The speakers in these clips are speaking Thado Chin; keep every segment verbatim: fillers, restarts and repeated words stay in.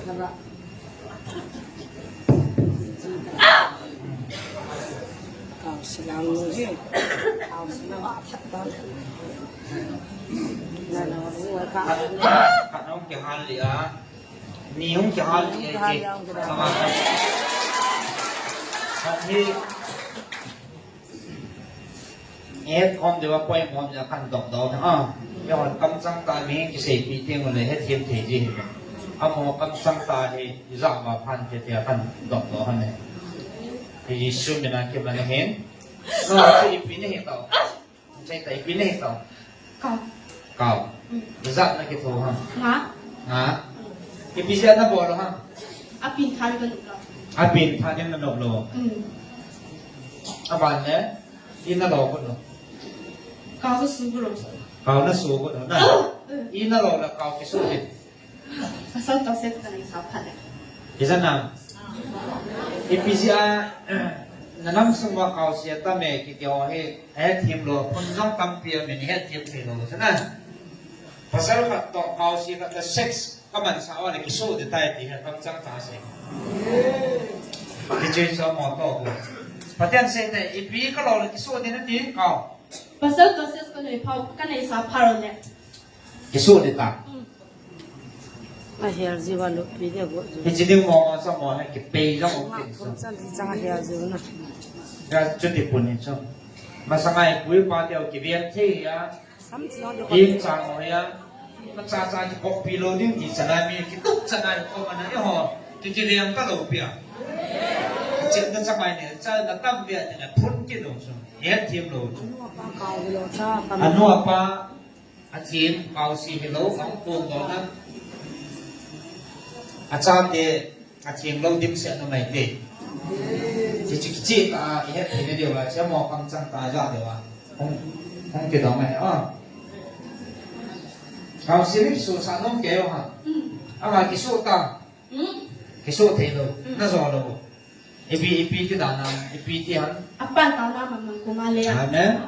Kau silang nu hi. Kau silang a that ta. Na na ru ka. Khat hung kihal lih a. Ni hung kihal lih a. Khat hi. Het khom diu a, poi khom diu a, kan dok dok na. Ah, ya hon kamchang tah mi kiseipi teng le hethem thei ji. Amaho kamchang tah hi ijat ma phan te te kan dok dok han ne. Jesu mina kiman hen. No, ipi ne he tau. Sei ta ipi ne he tau. Kau. Kau. Mm. Ijat na kitho ham. Nga. Nga. Ipi jeh a nabol ham. Apin tha ding nanop lou. Apin tha ding nanop lou. Mm. Aban le, i nalo got lou. Kau nasu got lou. Kau nasu got lou na. Mm. I nalo le kau kisu ding. Pasal tose ka nei sa phat le. Ijat na. Ipi jeh a, na nam sung uva kau sia tam e kiti ho hi, hethem lou, phun jong tampi aum in hethem thei lou, ijat na. Pasal khat toh kau sia khat toh sex, ka mansah uva le kisu ding tai ti hi, kamchang tah sei. Kichu chu mo to ko. Pathen sei te, ipi ka lo le kisu ding nati, kau. Pasal tose ka nei phat, ka nei sa phat le. Kisu ding ta. Mm. Ahel jiu a lupi ding got jiu. Hiche ding mo mo sa mo na kipei jong um kin sa. Thum chan hi chang ahel jiu na. Ya chuti pun hi chu. Masanga ipu ipa teu kiven thei a. Sam chi jong ding. Kin chang mo ya. Macha cha kikoppi lou ding ti chan a mi kitup chan a kikop ana eiho. Ki kilem ta lou pi a. Chet na cha mai ne cha na tam pi a te na phun kit lou chu. Hethem lou chu. Anu apa kau lou cha. Anu apa Athem, kau sia hilou, ahung pon doh na. Achate, athem lou dimset na mai te. Chi chi chi ta, i het thei na diu a, chi mo kamchang ta ja diu a. Hung, hung kidong mai a. Kau sia ni kisu sa nom kei u ha. Ama kisu ta. Kisu thei lou, na jo lou. Ipi, ipi ti dan a, ipi ti ham. Apan taona man man koma le. Amen.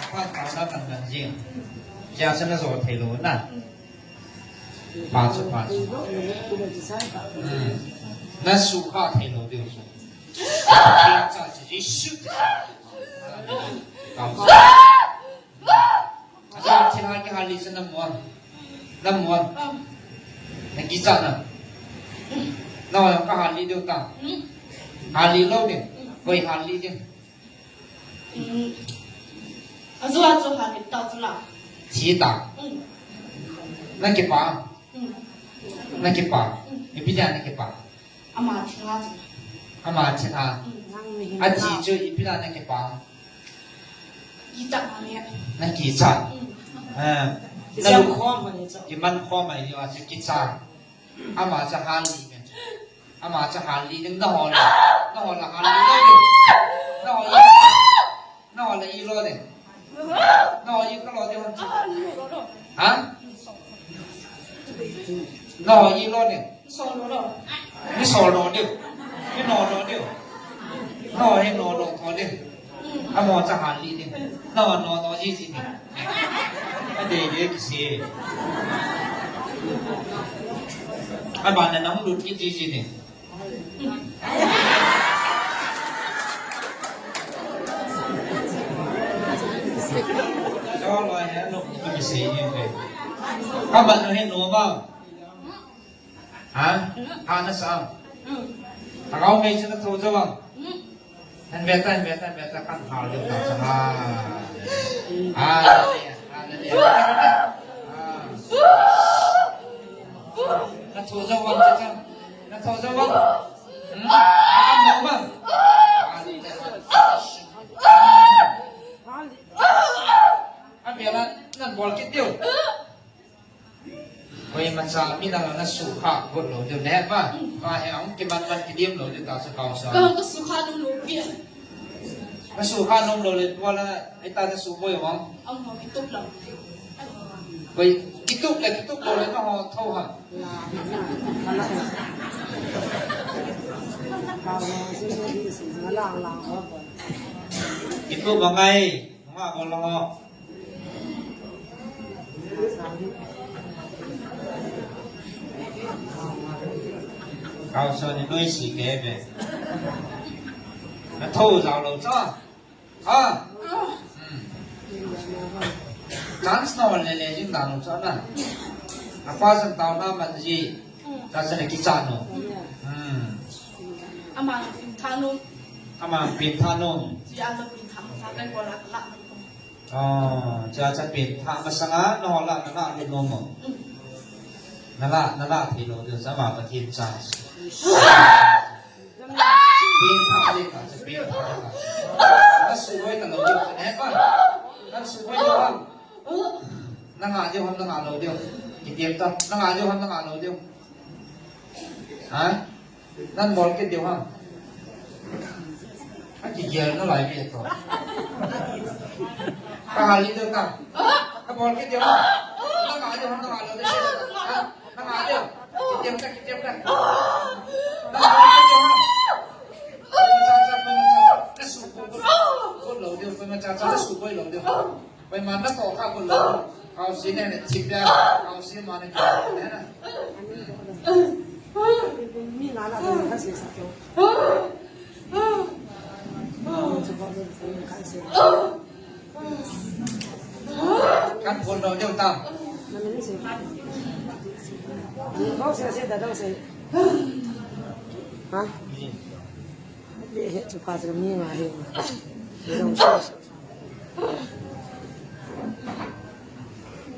Apan taona man man jing. Hijeh chun na jo thei lou na. Pa chu, pa chu. Hmm. Na sukha thei lou diu chu. Hijeh chun Jesu. Amen. Acha thilha kihal lih chu na mu am? Na mu am? Na kichat na? Na hoi ka hal lih diu ta. Hal lih lou ding. Koi hal lih ding. Ajo ajo hal lih ta chu la. Thi ta. Na kipa. Na kipa. Ipi dia na kipa. Ama thilha chu. Ama thilha. Mm. Athi chu ipi la na kipa. Kichat ma ne. Na kichat. Mm. Ah. Kiman khom ma ne chu. Kiman khom ma ne chu kichat. Ama cha hal lih me. Ama cha hal lih ding na ho la. Na ho la hal lih lou ding. Na ho la. Na ho la i lo ding. Na ho i ka lo ding hon chu. Ha? Na ho i lo ding. Ni so lo ding. Ni no lo ding. Na ho i no lo tho ding. Amo cha hal lih ding. Na ho no no ji ji ding. A dei dei kisi. Aban na nang lut kit ji ji ding. Chol loi he, no, no, mi sei ni ve. Ka ban no he no ba. Ha? Ha na sa. Ka gao mei chu na tho jo ba. Han ve ta, han ve ta, han ve ta, kan hal jo ta cha ha. Ha, ha, ha. Na tho jo ba cha cha. Na tho jo ba. Hmm? Ka kan no ba. A ve la, nan bol kit diu. Koima cha mi na la na sukha got lou diu le ba. Ba he ang kiman man kidim lou diu ta sa kau sa. Ka, ka sukha nom lou pi. Ka sukha nom lou le tua la ai ta na su boi wang. Ang ho kitup lou. Koi kitup le kitup lou le na ho tho ha. Kitup ba ngai. Nga bol lo. Hausa ni noise kei ve. Na tho jao lou cha. Ha? Hmm. Chance na hol le le jing dan u cha na. Apa san tao na man ji. Cha san ki cha no. Hmm. Ama pin tha no. Ama pin tha no. Ji a lo pin tha ma sa kai ko la la. Oh, cha cha pin tha masanga na hol la na la ni no mo. Na la, na la thei lou diu cha ma Pathen cha. Pin tha le ka, cha pin tha le ka. Na suboi ta lou diu, na he pa. Na suboi diu ham. Na nga diu ham, na nga lou diu. Kitiam ta, na nga diu ham, na nga lou diu. Ha? Nan bol kit diu ham. A kigel na lai ve to. Ka hal ni diu ta. Na bol kit diu ham. Na nga diu ham, na nga lou diu. Ha? Na nga diu. Kitiam ta, kitiam ta. Na bol kit diu ham. Koima cha cha, koima cha cha. Na suboi lou diu, koima cha cha, na suboi lou diu. Koima na toh kha bol lou. Kau si ne ne chip ya. Kau si ma ne chip ya na. Mi nga la ka se sa to. Kan phone lou diu ta. Dong se se da dong se. Ha? Be he chu pa chu mi nga he. Dong se.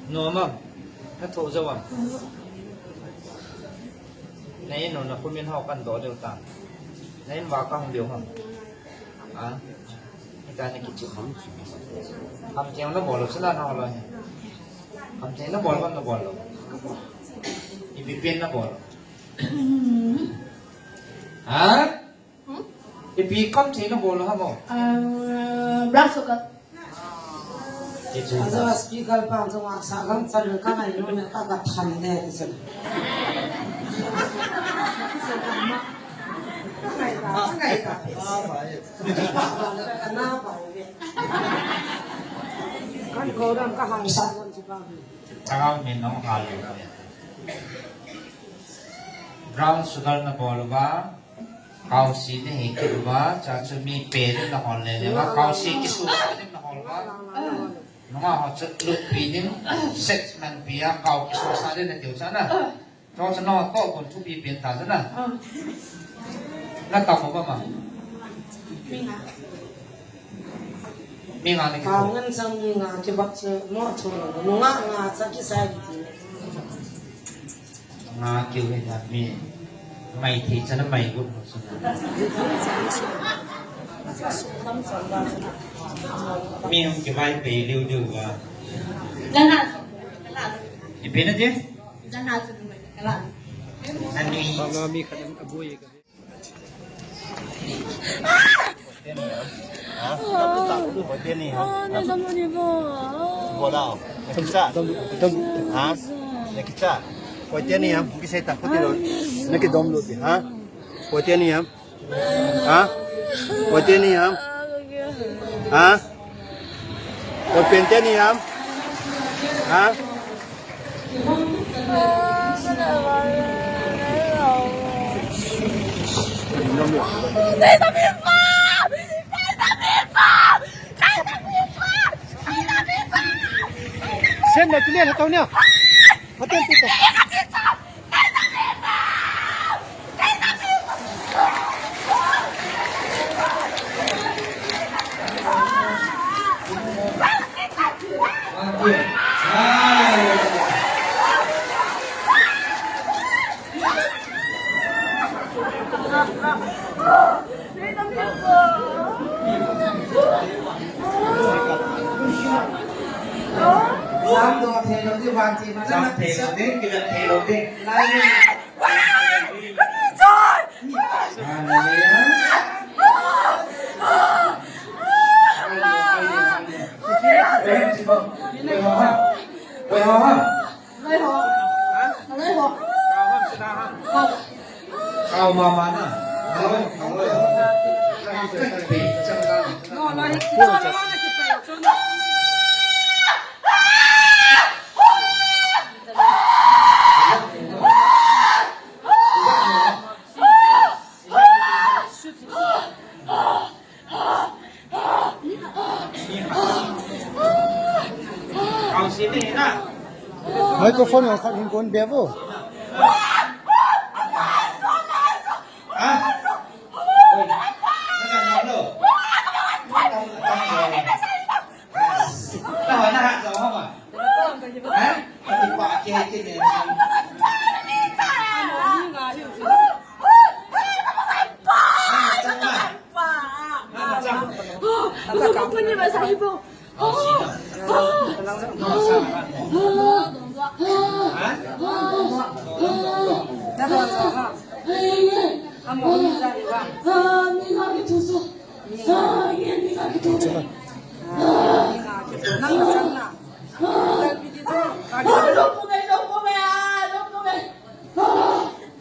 No ma, na tho jo wa. Na in no na kumin hao kan do diu ta. Na in wa ka hung diu ha. A. Ni ka ni kichu. Ham theng na bol lo sala na lo. Ham theng na bol, na bol lo. Ipi pen na bol. Ha? Hmm? Ipi kam thei na bol ham o? Ah, black sugar. Ajo speaker pa jong asa gam chan ka ngai lo ne ka ka than ne ti chan. Ka ngai ta, ka ngai ta. Kan ko dam ka hang sa lam chi pa. Changau min nong hal lo. Brown sugar na bol uva, kausi na hi kit uva, cha chu mi pen na hol le le uva, kausi kisu sa ding na hol uva. Nunga ho chu lutpi ding, sex manpi a, kau kisu sa ding na tiu cha na. Cho cha no to kon thupi pen ta cha na. Na ta ko ba ma. Mi nga ni ki. Kau ngan sang mi nga ki bak che mo cho lo. Nunga nga cha ki sa ki ti. Nga kiu he na mi. Mai thei cha na mai gu mo cha na. Mi hung ki vai pe liu liu va. La na. Ipi na ti? La na. Ani. Mama mi khat a boi ka. Hoiteni ham? Hoiteni ham? Bola. Nakicha. Ha? Nakicha. Hoiteni ham? Kisei ta, hoiteni. Nakidom lo ti, ha? Hoiteni ham? Ha? Hoiteni ham? Ha? Hoiteni ham? Ha? Sen na tine hatau nia. Hatau pita. Sam do thei lo ding, van chi ma. Sam thei lo ding, kilan thei lo ding. Lai ni. Hallelujah. Kau mama na. Microphone jong khat hin kon be vo. Ha? Oi, na kan nang lo. Na ho na ha zo ha ma. Ha? Ati pa ke ke ne.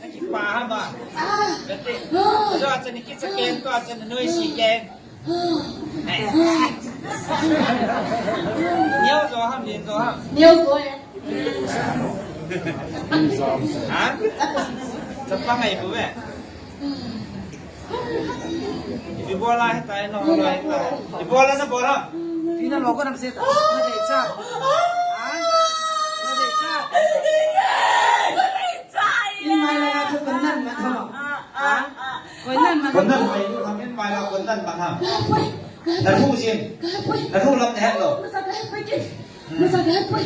Kipa ha ba. Kati. Zo acha ni kicha ken ko acha ni noise ken. Neo zo ham, neo zo ham. Neo zo e. Ha? Chapang ai bu ve. Ipi bola he tai no, bola he tai. Ipi bola na bola. Tina logo nam se ta. Na de cha. Ha? Na de cha. Ni mai la na chu kan nan man tha. Ha? Kon nan man. Kon nan mai lu ham in mai la kon nan man ha. Na thu jin. Na thu lam ne het lo.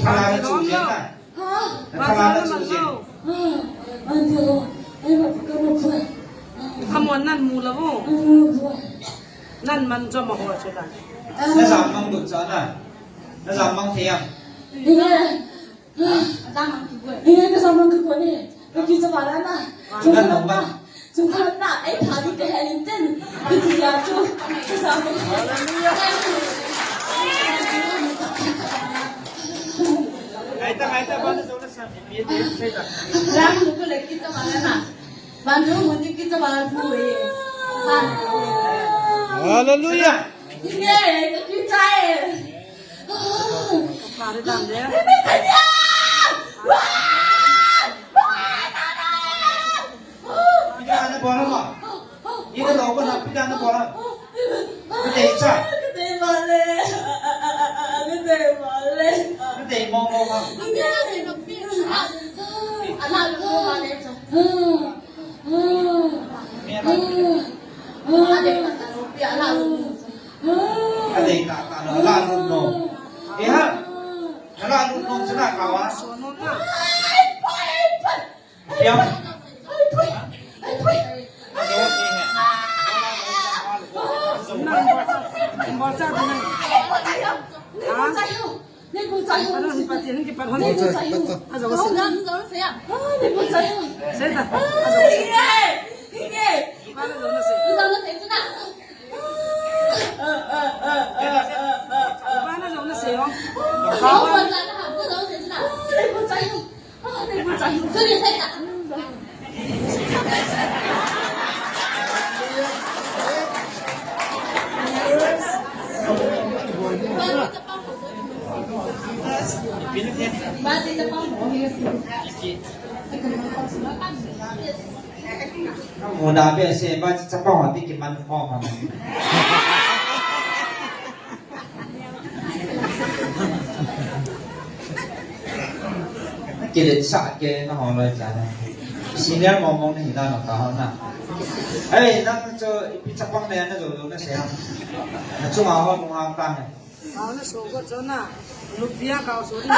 Phala na chu jin na. Na phala na chu jin. Amon nan mu la vo. Nan man jo ma ho chu la. Na jam mang lut cha na. Na jam mang thei am. Ina ka samang kikoi ni. Ka kicha bala na. Chungkhat na. Chungkhat na. Ei pha di te helin ten. Kicha ya chu. Ka samang. Ngaita, ngaita, bana jona sa. Ram ko le kicha bala na. Bana mo ni kicha bala tu e. Hallelujah. Ine, ka kicha e. Pare dan de. Pita na bola ma. Ina lo ko na pita na bola. Ka dei cha. Ka dei male. Ka dei male. Ka dei mo mo ma. Ana lo male. Me ma. Ana lo. Ka dei ta ta lo la lo no. E ha. Ka la lo no cha na ka wa. Piang. Muna be se ba chapang ho ti kiman khom ham. Kilet sa ke na ho loi cha na. Senior mong mong na hi na no ka ho na. Ei, nang chu ipi chapang le na jo jo na se ham. Na chunga ho mong hang ta ne. Ka na so ko cho na. Lupia ka so ni.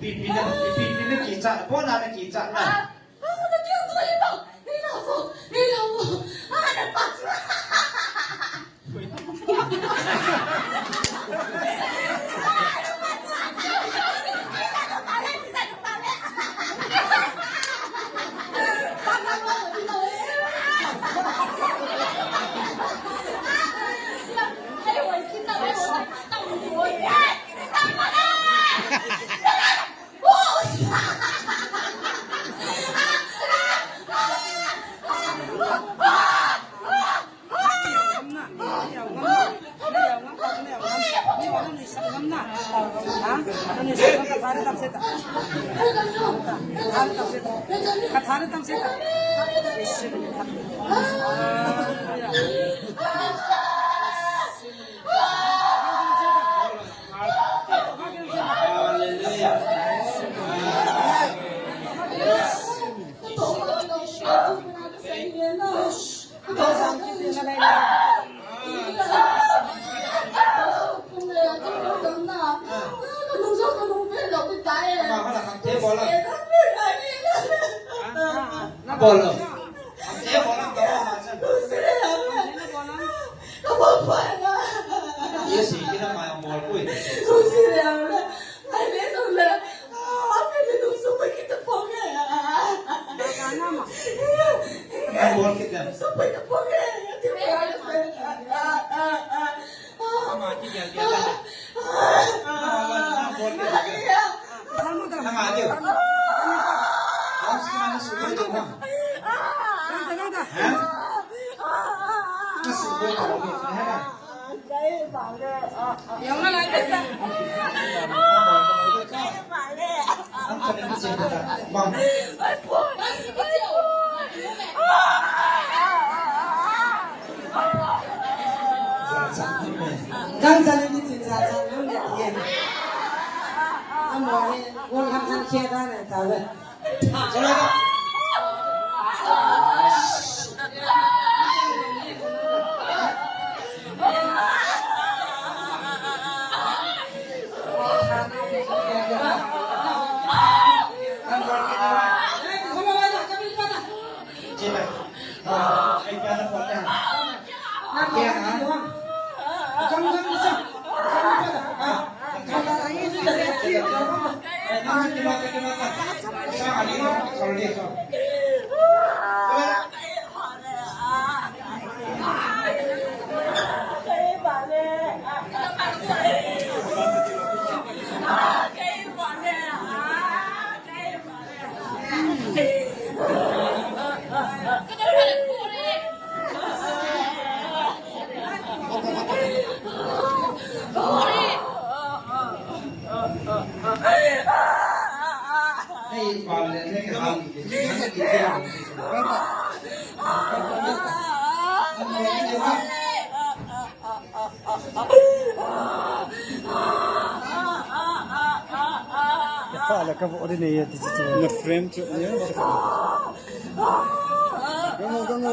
Pi, pi na, pi, pi na kicha, bona na kicha na. Kathare tam se ta. Bol lo. Ye si kina ma bol ko. Bol kit dem. Ama ki gel gel la. Ama bol gel gel. Ama gel. Bos ki mana suruh tu ha. Ha? Suruh tu ha. Gangsa ni tin sa sa nang ni tin. Amo ni, won ham han kia da na ta le. Kepala ka vo de ne ya ti ti. Na frame chu ne. Gango, gango.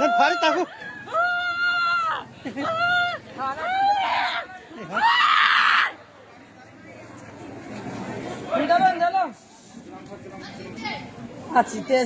Nan phari ta ku. Ni da lo, ni da lo. A chi te.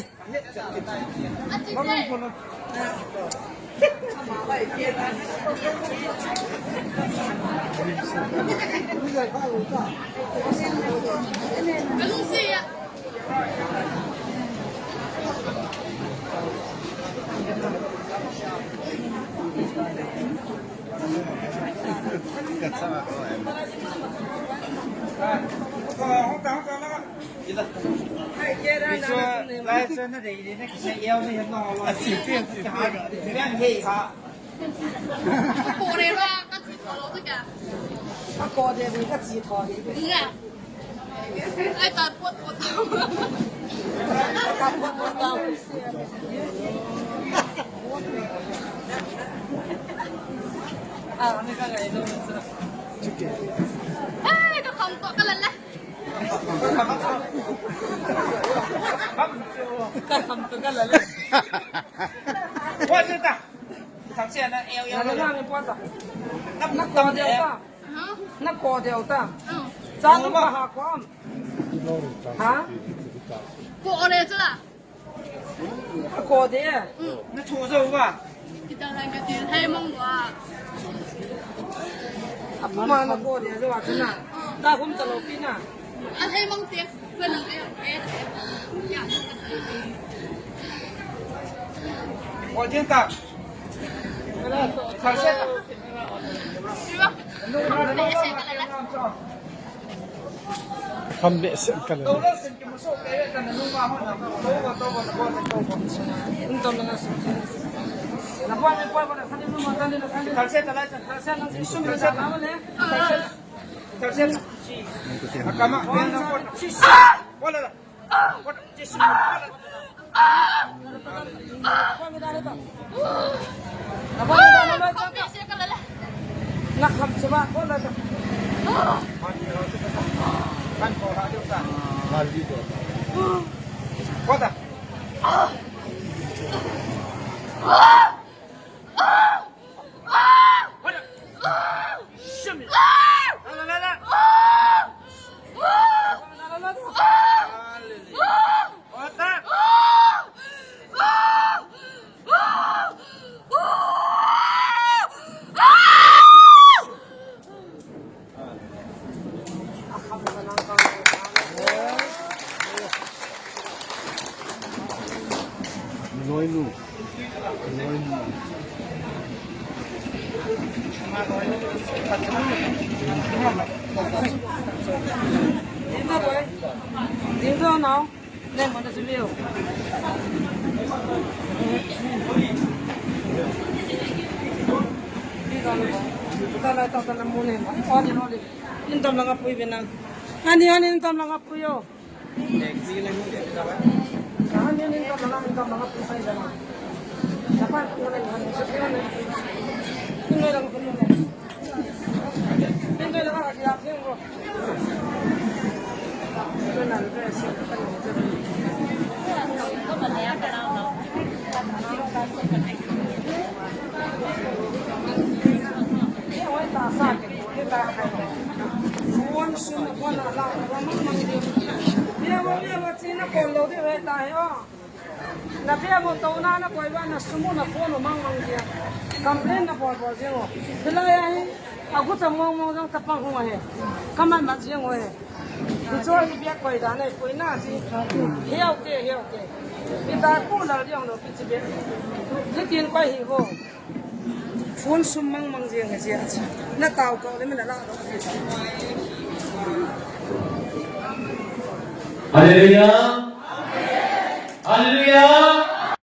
Na ko deu ta. Cha nu ka ha ko am. Ha? Ko ore chu la. Ko de. Na thu zo ba? Kita lai ka tin hai mong wa. Apa ma na ko de zo wa chu na. Ta kum ta lo pi na. A hai mong te. Ko lang e. Ya. Ko din ta. Ka se ta. Kham behseh ka le. Ding dong nau. Nei mo na chu leo. Ka lai ta ta na mo nei mo. Oli, oli. In tam langa pui ve nang. Ani, ani in tam langa pui o. Ani, ani in tam langa, in tam langa pui sai ve nang. Na pa ko na ni han sa ke na. Ni langa pui ne. Na pia mo to na na koi ba na sumo na phone mang mang dia. Complain na bol bol jeng o. Hilai a hi. Agu cha mong mong jong chapang hung ahi. Kaman mat jeng o hi. Hicho hi bia koi da nei koi na si. Hiau te hiau te. Ita ku la jong lo pi chi bia. Hitin koi hi ho. Phone sum mang mang jeng ahi. Na tao ko le me na la do. Hallelujah.